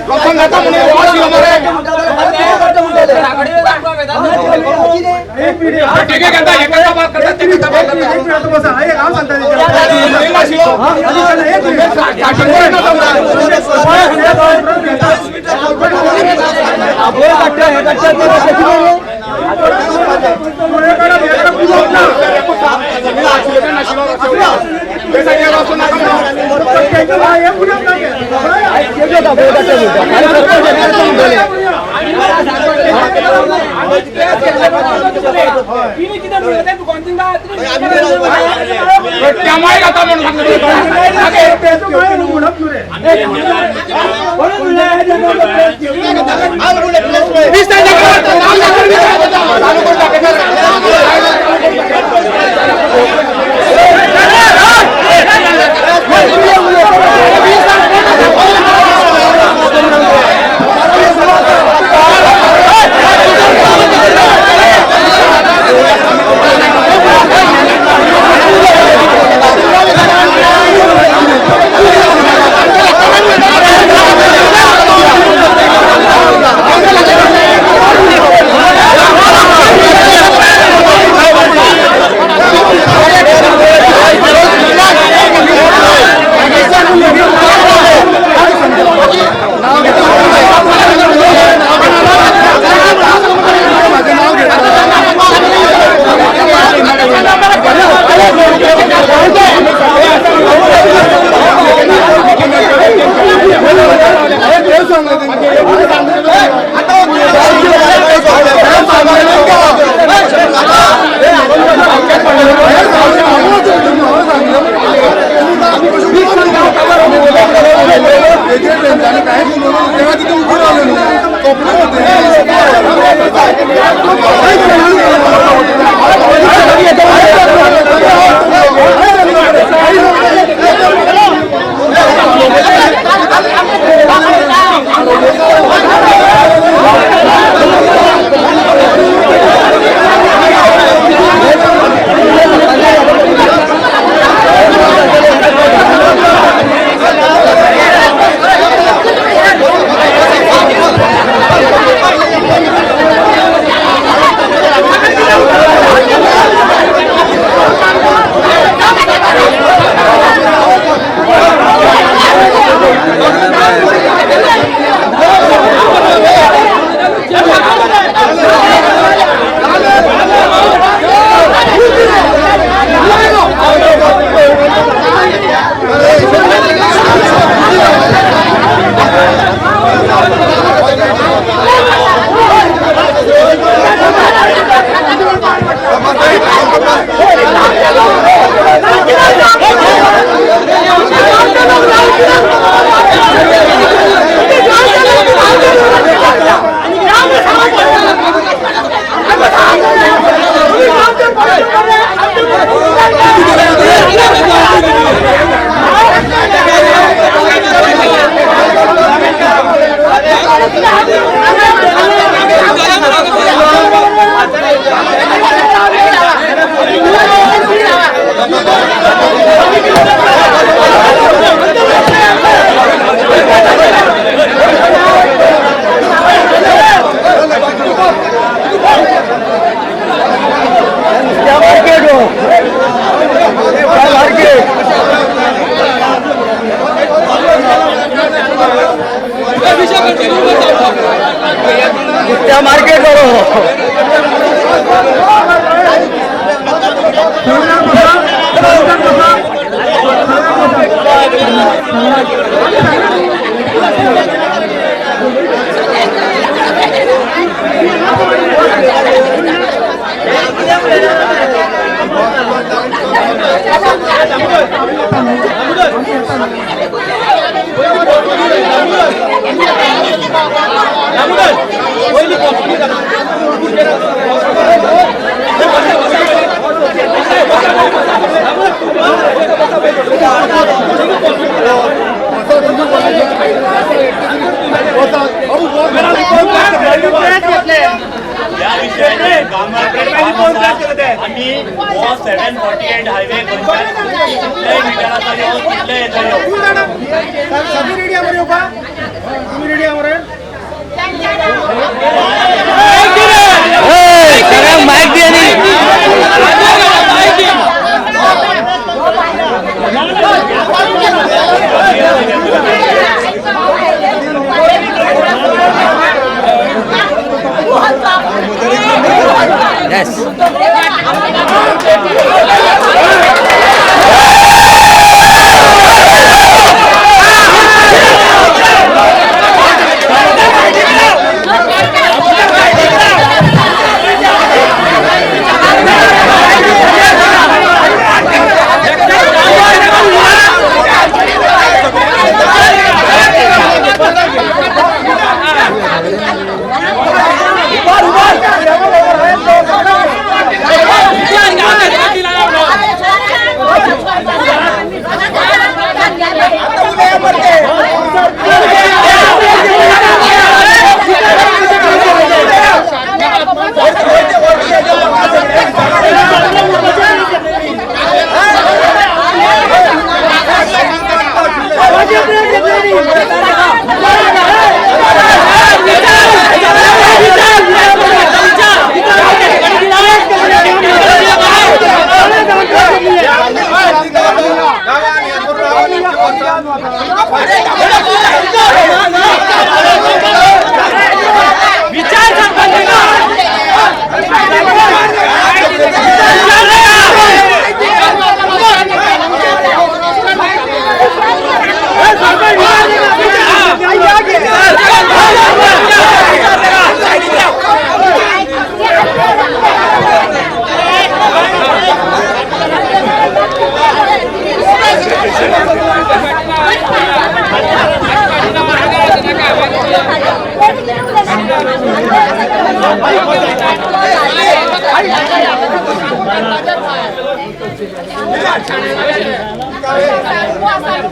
लोकांक जाता म्हणून आशिल्लो मरे. टिके करता एका बात करता ते करता रेडी.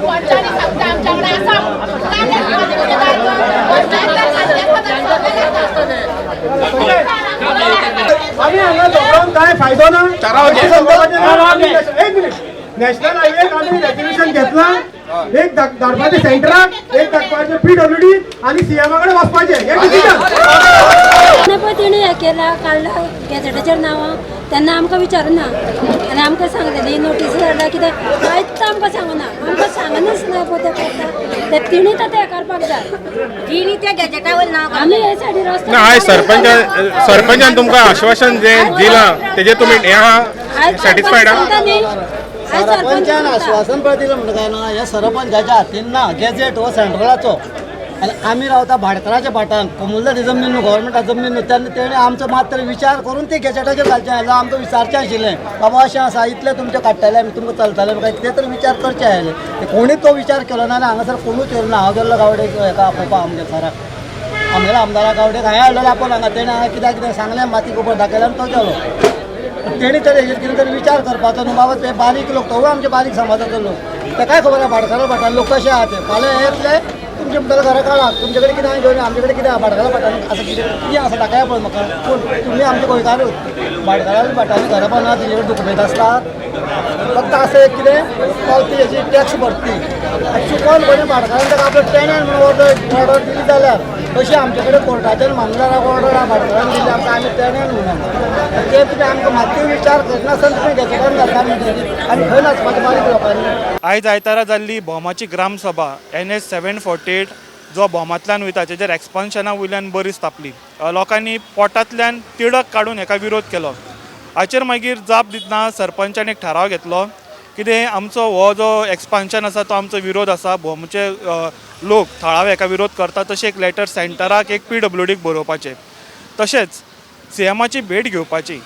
पंचांनी सांगता आमच्याकडे आसा. आमी हांगा झगडोन कांय फायदो ना. एक मिनिट. नॅशनल हायवेक आमी रेजोल्युशन घेतला. एक धाडपाचें सेंटराक, एक धाडपाचें पीडब्ल्यूडी आनी सीएमा कडेन वचपाचें. हें डिसिजन. तेन्ना पळय तेणी हें केलां, काडलां गॅजेटाचेर नांवां, तेन्ना आमकां विचारुना आनी आमकां सांगलेली नोटीस धाडला कितें कांयच आमकां सांगना. आमकां सांगनासतना पळय तें करता ते तिणीच आतां हें करपाक जाय. तिणी त्या गॅजेटा वयर नांव. आमी हे सायडीन रस्तो ना, आयज सरपंचान तुमकां आश्वासन जे दिलां तेजेर तुमी हें आहा, सॅटिस्फायड आहा? सांगता न्ही, आयज सरपंच सरपंचान सांगता. आश्वासन पळय दिलें म्हणटा काय ना, हे सरपंचाच्या हातीन ना गॅजेट हो सेंट्रलाचो आनी आमी रावता भाटकाराच्या भाटान. कोमुलदारी जमनीन न्हू, गव्हर्मेंटा जमनीन न्हू. तेन्ना तेणें आमचो मात तरी विचार करून ते गॅजेटाचेर घालचें आसलें. आमकां विचारचें आशिल्लें, बाबा अशें आसा, इतलें तुमचें काडटलें आमी, तुमकां चलतलें काय कितें तरी विचार करचें आसलें. ते कोणीच तो विचार केलो ना आनी हांगासर कोणूच येवना. हांव गेल्लो गावडे हेका आपोवपाक, आमगे सराक, आमगेल्या आमदारा गावडेक हांवें हाडलेलो आपोवन हांगा. तेणें हांगा कित्याक कितें सांगलें, माती गोबर दाखयलें आनी तो गेलो. तेणी तर हेजेर कितें तरी विचार करपाचो न्हू बाबा. ते बारीक लोक, तोवूय आमचे बारीक समाजाचो लोक, तेकाय खबर आहा भाटकारा भाटान लोक कशे आहा ते. फाल्यां हे येतले तुमचे म्हणटले घरा काडा, तुमचे कडेन कितें आहा घेवन आमचे कडेन कितें आहा. भाटकारा भाटान आसा कितें कितें आसा दाखया पळय म्हाका. पूण तुमी आमचे गोंयकारूच, भाटकारा भाटांनी घरां बांदना, तेजे कडेन दुकुमेंत आसता. फक्त आसा एक कितें पावती हेजी टॅक्स भरती आनी चुकोन कोणी भाटकारान ताका आपलो टेनंट म्हणून ऑर्डर ऑर्डर दिली जाल्यार, तशी आमचे कडेन कोर्टाच्यान मामलेदाराक ऑर्डर आहा, भाटकारान दिली आमकां, आमी टेनंट म्हणून. ते तुमी आमकां मातूय विचार करनासतना तुमी गॅजेटान घालता म्हणटकीर आनी खंय नाचपाचें बारीक लोकांनी? आयज आयतारा जाल्ली भोमाची ग्रामसभा NH 748 जो भोमांतल्यान वयता तेजेर एक्सपान्शना वयल्यान बरीच तापली. लोकांनी पोटांतल्यान तिडक काडून हेका विरोध केलो. हाचेर मागीर जाप दितना सरपंचान एक ठराव घेतलो कितें आमचो हो जो एक्सपान्शन आसा तो आमचो विरोध आसा, भोमचे लोक थळावे हेका विरोध करता. तशें एक लेटर सेंटराक, एक पीडब्ल्यूडीक बरोवपाचें, तशेंच सीएमाची भेट घेवपाची.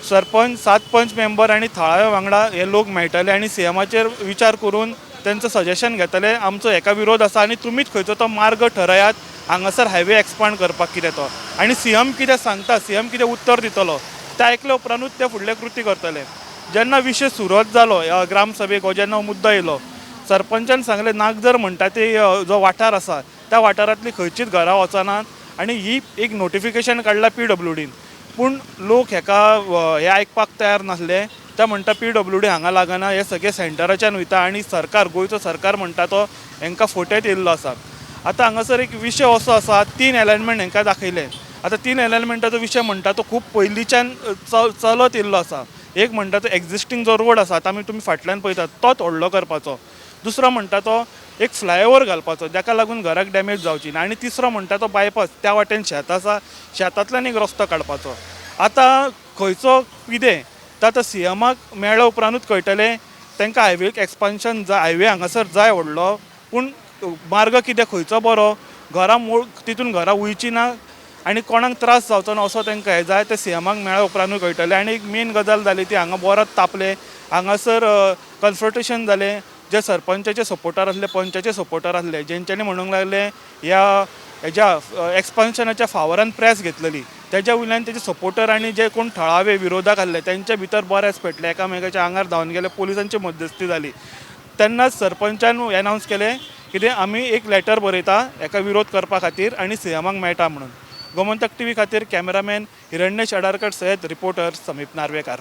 सरपंच, सात पंच मेंबर आनी थळाव्या वांगडा हे लोक मेळटले आनी सीएमाचेर विचार करून तेंचो सजेशन घेतले. आमचो हेका विरोध आसा आनी तुमीच खंयचो तो मार्ग ठरयात हांगासर हायवे एक्सपांड करपाक कितें तो, आनी सीएम कितें सांगता, सीएम कितें उत्तर दितलो तें आयकले उपरांतूच ते फुडले कृती करतले. जेन्ना विशय सुरवात जालो ह्या ग्रामसभेक हो जेन्ना मुद्दो येयलो, सरपंचान सांगलें नागझर म्हणटा ते जो वाठार आसा त्या वाठारांतली खंयचीच घरां वचनात आनी ही एक नोटिफिकेशन काडलां पीडब्ल्यूडीन. पूण लोक हेका हे आयकपाक तयार नासले. ते म्हणटा पीडब्ल्यूडी हांगा लागना, हे सगळे सेंटराच्यान वयता आनी सरकार, गोंयचो सरकार म्हणटा तो हेंकां फटयत येयल्लो आसा. आतां हांगासर एक विशय असो आसा, तीन एलायनमेंट हेंकां दाखयले. आतां तीन एलायनमेंटाचो विशय म्हणटा तो खूब पयलींच्यान चलत येयल्लो आसा. एक म्हणटा तो एक्झिस्टींग जो रोड आसा, आतां आमी तुमी फाटल्यान पळयतात तोच व्हडलो करपाचो. दुसरो म्हणटा तो एक फ्लायओवर घालपाचो जाका लागून घराक डॅमेज जावची ना, आनी तिसरो म्हणटा तो बायपास, त्या वाटेन शेत आसा, शेतांतल्यान एक रस्तो काडपाचो. आतां खंयचो कितें तो आतां सीएमाक मेळ्ळ्या उपरांतूच कळटलें. तांकां हायवेक एक्सपान्शन जाय, हायवे हांगासर जाय व्हडलो, पूण मार्ग कितें खंयचो बरो, घरां मोड तितून घरां वयची ना आनी कोणाक त्रास जावचो ना असो तांकां हें जाय, तें सीएमाक मेळ्ळ्या उपरांतूय कळटलें. आनी एक मेन गजाल जाली ती हांगा बोरात तापले, हांगासर कन्फ्रंटेशन जालें. जे सरपंचाचे सपोर्टर आसले, पंचाचे सपोर्टर आसले, जेंच्यांनी म्हणूंक लागले ह्या हेज्या एक्सपान्शनाच्या फावरान प्रेस घेतलेली, तेज्या वयल्यान तेजे सपोर्टर आनी जे कोण थळावे विरोधाक आसले तेंच्या भितर बरेंच पेटलें, एकामेकाच्या आंगार धांवन गेले, पोलिसांची मध्यस्ती जाली. तेन्नाच सरपंचान एनावन्स केलें कितें आमी एक लेटर बरयता हेका विरोध करपा खातीर आनी सीएमाक मेळटा म्हणून. गोमंतक टीव्ही खातीर कॅमेरामॅन हिरण्य शेडारकर सयत रिपोर्टर समीप नार्वेकार.